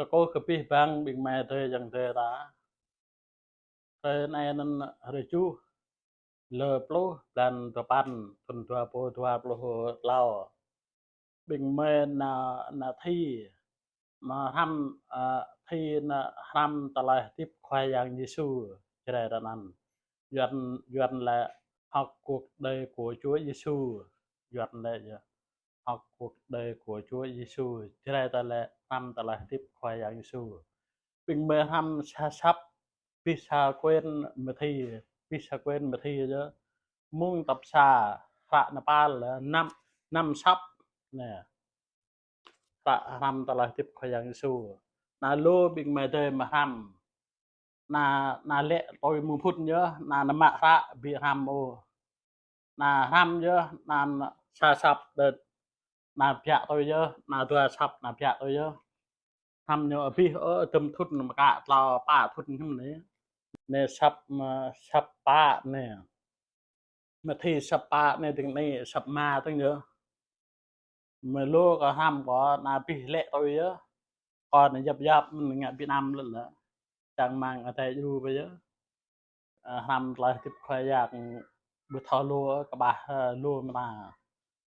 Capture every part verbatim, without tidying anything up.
Kâo kơkuh kơ abih bang ƀing amai adơi ayŏng adơi ta. Hrơi anai anŭn hrơi tơjuh, lơ pluh, blan duapăn, thŭn dua rơbâo dua pluh klâo. Ƀing amai ană, ană Thi, mơ̆ hrăm, ơ, Thi ană hrăm tơlơi hơdip Khua Yang Yêsu, Jrai ta anŭn. Yuan, Yuan lĕ Học Cuộc Đời của Chúa Giêsu. Yuan lĕ yơh, Học Cuộc Đời của Chúa Giêsu. Jrai ta lĕ hrăm tơlơi hơdip Khua Yang Yêsu. Ƀing amai hrăm sa săp, abih sa quyển mơ̆ Thi, abih sa quyển mơ̆ Thi yơh. Mơ̆ng tập sa, hră ană păl lĕ năm, năm săp. Anai, hră hrăm tơlơi hơdip Khua Yang Yêsu. Anai lu ƀing amai adơi mơ̆ hrăm. Anai, anai lĕ tui mơ̆ng phŭn yơh, anai, anai mă hră ƀu hrăm ôh. Anai hrăm yơh, anai sa săp đĕt, anai biă tui yơh, anai dua săp, anai biă tui yơh. Hrăm ñu abih, ơ, tơm thŭn mơkă tlâo pă thŭn hiư̆m anai. Anai săp, ơ, săp pă anai. Mơ̆ Thi săp pă anai dơ̆ng anai, săp rơma dơ̆ng yơh. Mơ̆ lu kơ hrăm kơ anai abih lĕ tui yơh. Kơ anai yap yap mơ̆n ngă Việt Nam lĕ lĕ. Čang rơmang adai djru bĕ yơh. Ơ, hrăm tơlơi hơdip Khua Yang ƀu thâo lu, kơƀah, ơ, lu mơ̆n anai.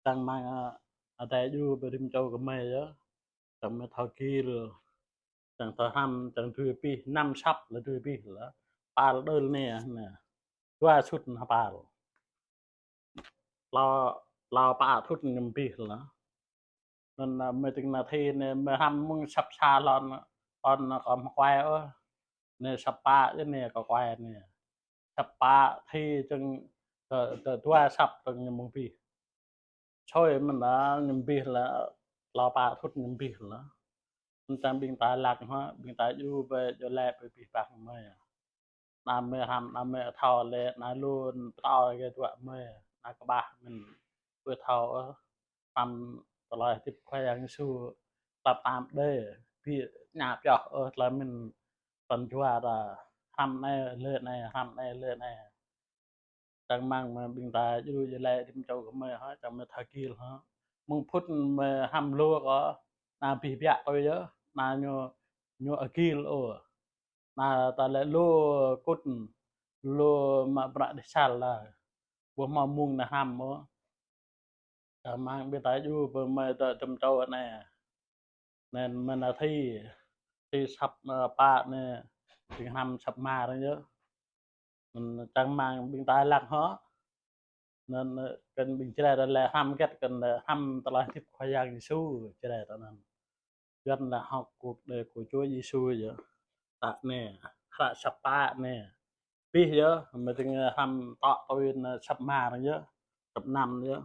Čang rơmang, ơ, adai djru bĕ rĭm čô gơmơi yơh. Čang mơ̆ thâo gil, čang thâo hrăm, čang dưi abih, năm săp lĕ dưi abih lĕ. Păl đơl anai, anai. Dua sut anai păl. Tlâo, tlâo pă thŭn ñu abih lĕ. Anŭn, ơ, mơ̆ tơ̆ng ană Thi anai mơ̆ hrăm mơ̆ng săp sa lŏn, lŏn kơ mơ̆ kuai ôh. Anai săp pă yơh anai kơ kuai anai. Săp pă Thi čang, tơ, tơ dua săp čang ñu mơ̆ng abih. Sui mơ̆n lĕ ñu abih lĕ, tlâo pă thŭn ñu abih lĕ. Anŭn čang ƀing ta lăng hŏ, ƀing ta djru bĕ, djru lĕ bĕ abih bang mơi. Anai mơi hrăm, anai mơi thâo lĕ, anai lu pơtô kơ dua mơi, anai kơƀah mơ̆n ƀu thâo ôh. Hrăm tơlơi hơdip Khua Yang Yêsu, tơlơi tam đơi, ƀu ñă pioh ôh, tơlơi mĭn pran jua ta, hrăm anai lĕ anai, hrăm anai lĕ anai. Čang rơmang mơ̆ ƀing ta djru djru lĕ rĭm čô gơmơi hŏ, čang mơ̆ thâo gil hŏ. Mơ̆ng phŭn mơ̆ hrăm lu kơ, anai abih biă tui yơh, anai ñu, ñu ƀu gil ôh. Anai ta lĕ lu kŭt, lu mă bruă dêh čar lĕ. Ƀu hmâo mơ̆ng anai hrăm ôh. Čang rơmang ƀing ta djru bĕ mơi tơ tơm čô anai. Anŭn mơ̆ ană Thi, Thi săp, ơ, pă anai, ƀing hrăm săp rơma dơ̆ng yơh. Anŭn čang rơmang ƀing ta lăng hŏ. Anŭn, ơ, kơ ƀing Jrai ta lĕ hrăm hơget kơ, ơ, hrăm tơlơi hơdip Khua Yang Yêsu, Jrai ta anŭn. Yuan lĕ Học Cuộc Đời của Chúa Giêsu yơh. Hră anai, hră săp pă anai. Abih yơh, mơ̆ tơ̆ng hrăm tŏ tui anai săp rơma dơ̆ng yơh, săp năm yơh.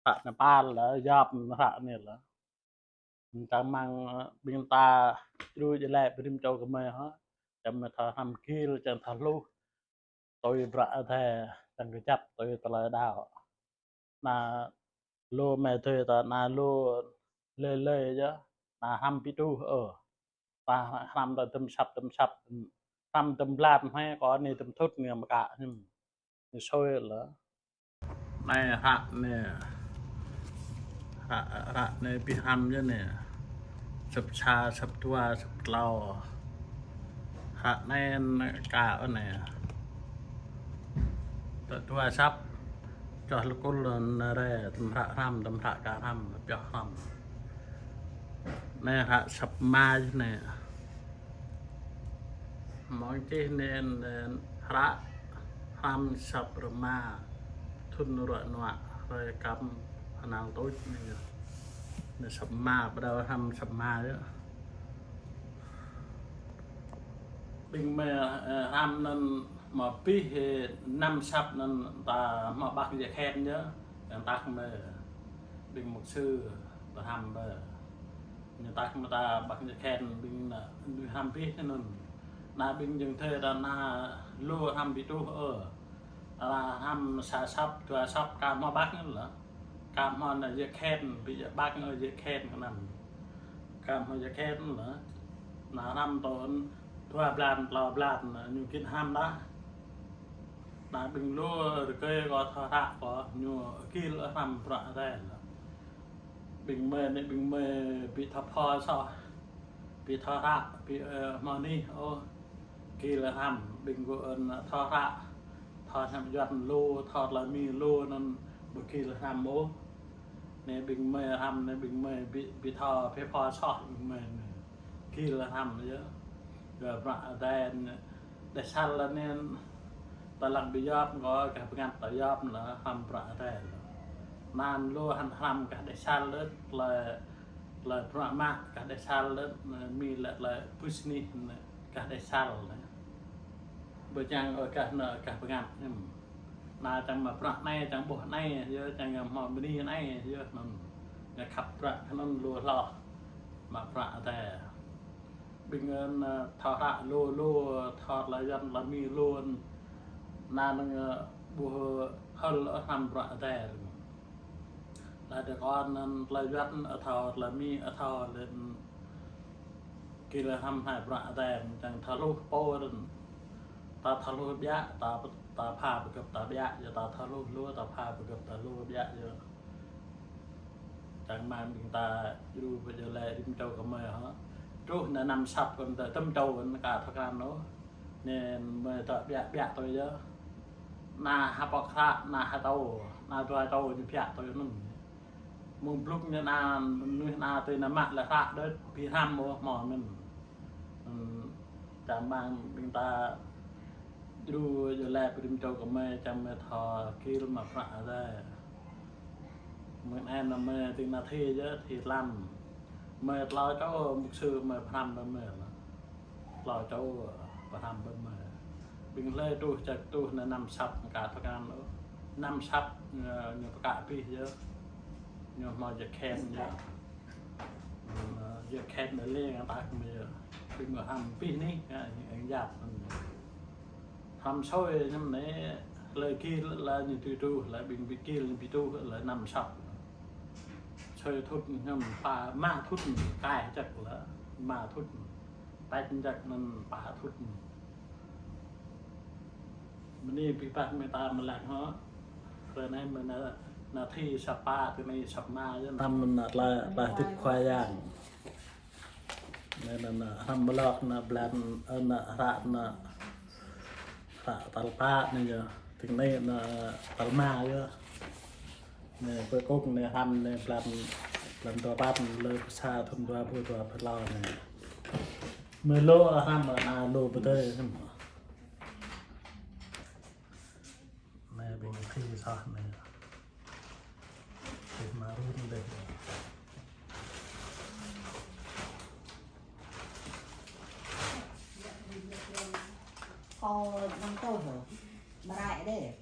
Hră anai păl lĕ, yap hră anai lĕ. Čang rơmang, ơ, ƀing ta djru djru lĕ bĕ rĭm čô gơmơi hŏ. Čang mơ̆ thâo hrăm gil, čang thâo hluh. Tui bruă adai, čang kơjăp tui tơlơi đaŏ. Anai lu mơi adơi ta, anai lu lơi lơi yơh, anai hrăm ƀu truh ôh. Ta hrăm ta tơm săp, tơm săp, hrăm tơm blan hmei kơ anai tơm thŭn anai mơkă hiư̆m. Anai sui lĕ. Anai hră anai. Hră, hră anai abih hrăm yơh anai. Săp sa, săp dua, săp klâo. Hră anai, anai kơ anai. Tơ dua săp. Čoh lơkul anai rai, tơm hră hrăm, tơm hră kơ hrăm, pioh hrăm. Anai hră săp rơma yơh anai. Mơ̆ng čih anai, anai hră hrăm săp rơma, thŭn ruă nuă, hrơi kăm, hơnăl tuč anai yơh. Anai săp rơma, ƀu đaŏ hrăm săp rơma yơh. Ƀing mơi, ơ, hrăm anŭn mơ̆ abih, ơ, năm săp anŭn ta hmâo ƀăng jĕ khen yơh, yang tak mơi ƀing mục sư ta hrăm bĕ. Ñu tak mơ̆ ta ƀăng jĕ khen ƀing anŭn, ñu hrăm abih anŭn. Anai ƀing jing thê ta anai lu hrăm ƀu truh ôh. Anai hrăm sa săp, dua săp, kơ hmâo ƀăng anŭn lĕ. Kơ hmâo anŭn jĕ khen, ƀu jĕ ƀăng ôh, jĕ khen kơ anŭn. Kơ hmâo jĕ khen anŭn lĕ. Anai hrăm tơl dua blan, klâo blan, ñu git hrăm dah. Anai ƀing lu rơkơi kơ thâo hră kơ ñu gil hrăm bruă adai lĕ. Ƀing mơi anai, ƀing mơi ƀu thâo pho soh. Ƀu thâo hră, ƀu, ơ, hmâo anih ôh, gil hrăm, ƀing gơ̆ ơn thâo hră, thâo hrăm Yuan lu, thâo tơlơi Mi lu, anŭn ƀu gil hrăm ôh. Anai ƀing mơi hrăm, anai ƀing mơi ƀu, ƀu thâo phe pho soh ƀing mơi anai. Gil hrăm yơh. Yua bruă adai anai, đeh săl anai, ta lăng ƀu yap kơ gah bơngăt ta yap lĕ hrăm bruă adai lĕ. Anŭn lu hăng hrăm gah đeh săl lĕ, tơlơi, tơlơi bruă mă gah đeh săl lĕ, Mi lĕ tơlơi business gah đeh săl lĕ. Ƀu čang ôh gah anai, gah bơngăt anai. Anai čang mă bruă anai, čang ƀuh anai, yơh čang hmâo bơni anai, yơh anŭn. Ñu khăp bruă anŭn lu hloh. Mă bruă adai. Ƀing ơn, ơ, thâo hră lu lu, thâo tơlơi Yuan tơlơi Mi lu. Anŭn, ơ, ƀuh hơ̆l hrăm bruă adai. Laih dơ̆ng kơ anŭn tơlơi Yuan ơ thâo, tơlơi Mi ơ thâo, lĕ gil hrăm hrơi bruă adai, čang thâo hluh pô anŭn. Ta thâo hluh biă, ta, ta pha pơgơ̆p ta biă, yua ta thâo hluh lu, ta pha pơgơ̆p ta lu biă, yua. Čang mơ̆ng ƀing ta djru pơ djru lĕ rĭm čô gơmơi hŏ. Truh anai năm săp kơ ta tơm čô anŭn ka thâo krăn ôh. Anŭn mơi ta biă biă tui yơh. Anai ha pŏk hră, anai ha čô, anai dua čô ñu biă tui anŭn. Mơ̆ng blŭk ñu anai, mơnuih anai tui anai mă lĕ hră đôč, ƀu hrăm ôh hmâo anŭn. Ừm, čang mơ̆ng ƀing ta djru djru lĕ pơ rĭm čô gơmơi čang mơi thâo gil mă bruă adai. Mơ̆ng anai anŭn mơi tui anai thi yơh, thi lăm. Mơi tlâo čô mục sư mơi pơhrăm ƀơi mơi lĕ. Tlâo čô pơhrăm ƀơi mơi. Ƀing hlơi truh čăk truh anai năm săp ka thâo krăn ôh. Năm săp, ơ, ñu pơkă abih yơh. Ñu hmâo jơkhen yơh. Ơ, jơkhen anai lĕ ngang tak mơi yơh. Ƀing mơi hrăm abih anih, ơ, ñu eng jap anŭn. Hrăm sui ñăm anai, hlơi gil lĕ ñu tui truh, lĕ ƀing ƀu gil ñu ƀu truh, lĕ năm săp. Sui thŭt ñăm pă rơma thŭt, kai čăk lĕ rơma thŭt. Tač čăk anŭn pă thŭt. Bơni abih bang mơi ta mơlăng hŏ. Hrơi anai mơi anai, anai thi săp pă, tơ anai săp rơma yơh. Năm anŭn tơlơi, tơlơi hơdip Khua Yang. Anai, anai, anai, hrăm blŏk, anai, blan, anai, hră, anai, hră tal pă anai yơh. Tơl anai, anai, tal rơma yơh. Anai, pơ kŭk anai, hrăm anai, blan, blan dua păn, lơ pơ sa thŭn dua rơbâo dua pluh klâo anai. Mơi lu, hrăm, anai, lu pơdơi. Anai ƀing thi soh anai. Ƀing mă run dêh. Kâo năm tôh hă? Brai dêh.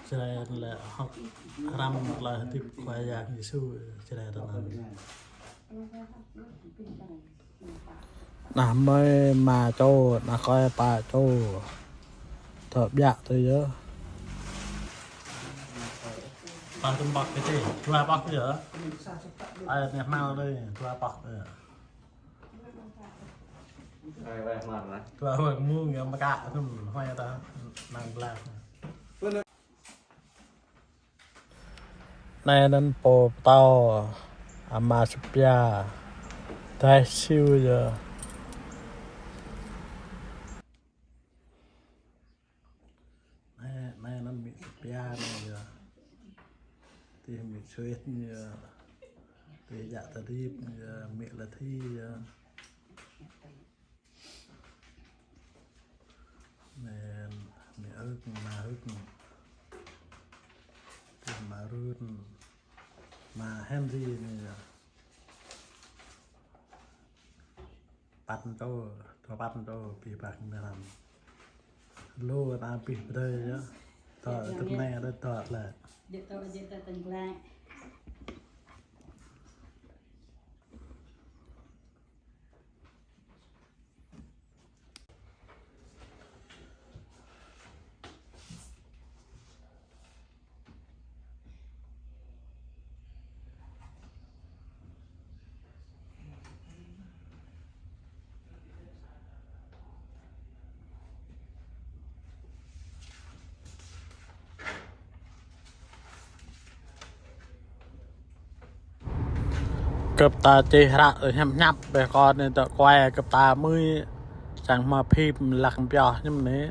Jrai lĕ hŏk hrăm tơlơi hơdip Khua Yang Yêsu, Jrai tơnăn. Anai mơi rơma čô, anai kơi pă čô. Thâo biă tui yơh. Pă tơm pŏk kơ čih, dua pŏk yơh. Ai, anai hmâo dêh, dua pŏk yơh. Ai, weh, mar, nah. Dua weh mơ̆ng yơh mơkă, tum, hmâo yơh ta, năng blah. Anai anŭn pô pơtao, ama Sôpia, dai siu yơh. Anai, anai anŭn amĭ Sôpia anai yơh. Tih amĭ Suet anai yơh. Tih yă Tơdip anai yơh, amĭ Lơthi yơh. Anŭn, amĭ Hơk, ama Hơk. Tih ama Run, ama Henry anai yơh. Păn čô, dua păn čô, abih bang mơi hrăm. Lu anai abih pơdơi yơh. Tơ, tơm anai đôč tơl lĕ. Gơ̆p ta čih hră hiăp hiăp ƀĕ kơ anai tơ kuai gơ̆p ta mui čang hmâo phim lăng pioh hiư̆m anai.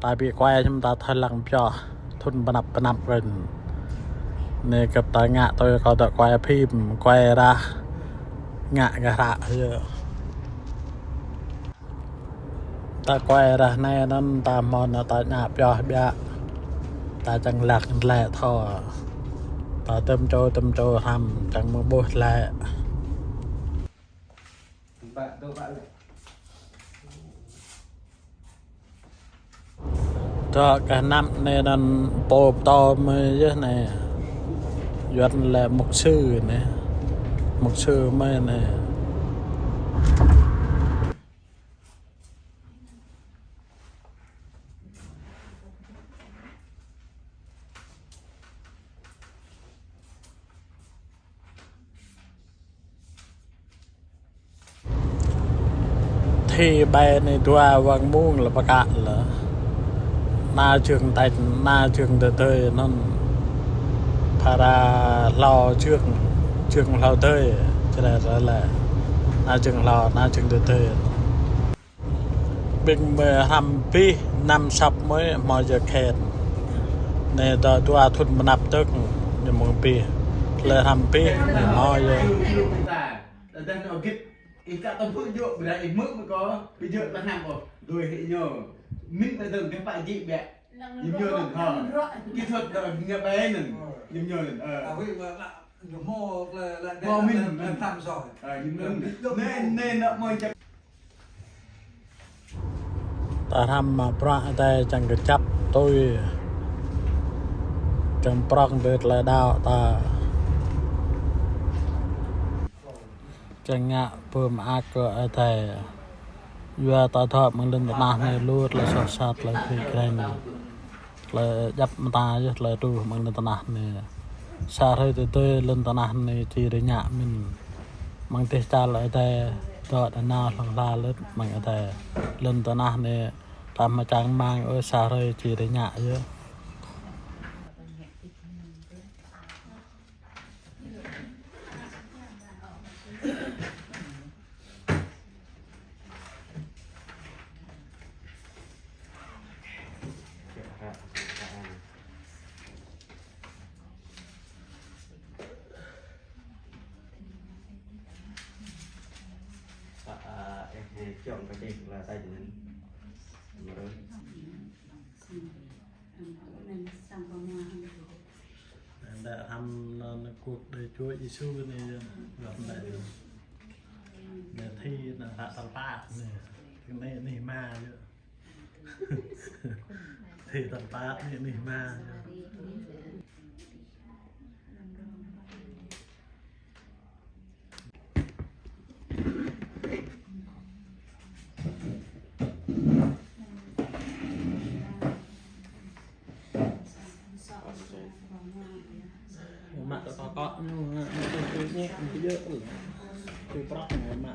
Ta ƀu kuai hiư̆m ta thâo lăng pioh. Thŭn pơnăp pơnăp kơ anai gơ̆p ta ngă tui kơ tơ kuai phim, kuai rah ngă kơ hră yơh. Ta kuai rah anai anŭn ta hmâo anŭn ta ngă pioh biă. Ta čang lăng glaĭ thâo. Ta tơm čô tơm čô hrăm čang mơ̆ ƀuh glaĭ. Dŏ kơ anăp anai anŭn pô pơtô mơi yơh anai. Yuan lĕ mục sư anai. Mục sư mơi anai. Thi ƀai anai dua wang mông lĕ pơkă lĕ. Ană čư̆ng tač, ană čư̆ng tơdơi anŭn. Phara hlâo čư̆ng, čư̆ng hlâo tơdơi, čơđai ră lĕ. Ană čư̆ng hlâo, ană čư̆ng tơdơi. Ƀing mơi hrăm pih năm săp mơi hmâo yơh khen. Anai dua thŭn mơnăp tơ̆k ñu mơ̆ng pih. Lĕ hrăm pih ñu hmâo yơh. Ih ka tơm pư̆ jŏk, ƀiădah ih hmư̆ mơ̆ kơ, ƀu djơ̆ lăng hnam ôh, dui hĭ ñu. Min ta dơ̆ng gah pă jĭ biă. Yim ñu anŭn, hă. Kỹ thuật đó, ngă ƀai anŭn. Yim ñu anŭn, ơ. Hmâo min, min. Ơ, yim ñu anŭn. Anai, anai, ană mơi čăp. Ta hrăm mă bruă Ơi Adai čang kơjăp tui. Čang prŏng tui tơlơi đaŏ ta. Čang ngă pơmơak kơ Ơi Adai. Yua ta dŏ amăng lŏn tơnah anai lu tơlơi soh sat, tơlơi phi kreng. Tơlơi djăp mơta yơh tơlơi truh amăng lŏn tơnah anai. Sa hrơi tơdơi lŏn tơnah anai či rơngiă mơ̆n. Amăng dêh čar Ơi Adai dŏ nanao hlŏng lar lĕ amăng Ơi Adai. Lŏn tơnah anai ta hmâo čang rơmang ôh, sa hrơi či rơngiă yơh. Đa hrăm anŭn kŭk đe Chúa Giêsu anai, gah anai. Anai thi anŭn hră tal pă anai. Anai, anai hmua yơh. Thi tal pă anai, anai hmua yơh. Mă tơ kŏ ñu, mă tơ kŏ ñu, ñu djơ̆. Ñu prăk ñu mă.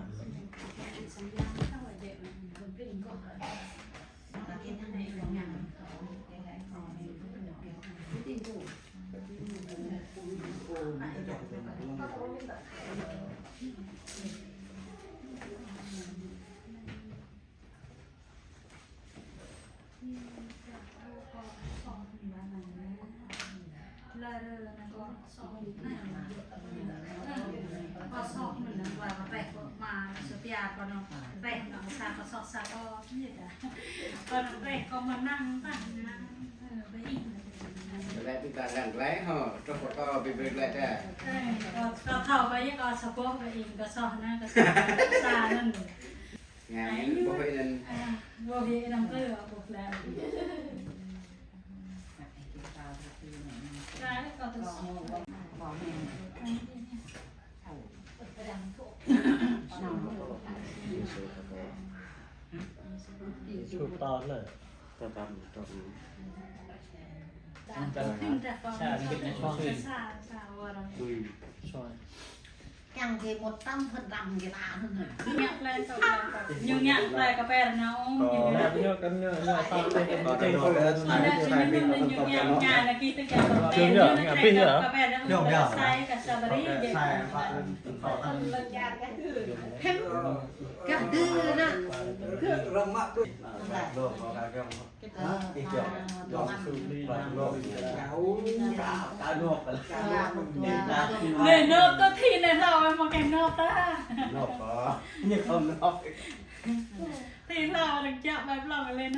Lĕ ƀing ta lăng glaĭ hŏ, truh pơ kơ ƀing ƀing glaĭ ta. Kâo, kâo thâo kâo yơh, kâo sa boh kâo ing, kâo soh anai, kâo soh sa anŭn. Ngă anŭn boh anŭn. Boh anŭn kơ boh glaĭ. Kâo, kâo tŭ. Sụp to lơ. Yang kơ một trăm phần trăm kơ ta anŭn hă. Ñu ngă plơi, ñu ngă plơi Kapernaum, ñu ngă. Ñu ngă, ñu ngă, ñu ngă. Ñu ngă, ñu ngă, ñu ngă. Ñu ngă, ñu ngă. Sai, kơ Samari, sai, sai. Kơ dư na. Lĕ nôp tơ thi nê hlâo, mơ̆ kơ nôp ta. Thi hlâo, rơ̆ng čăp ƀai plŏng lĕ nôp.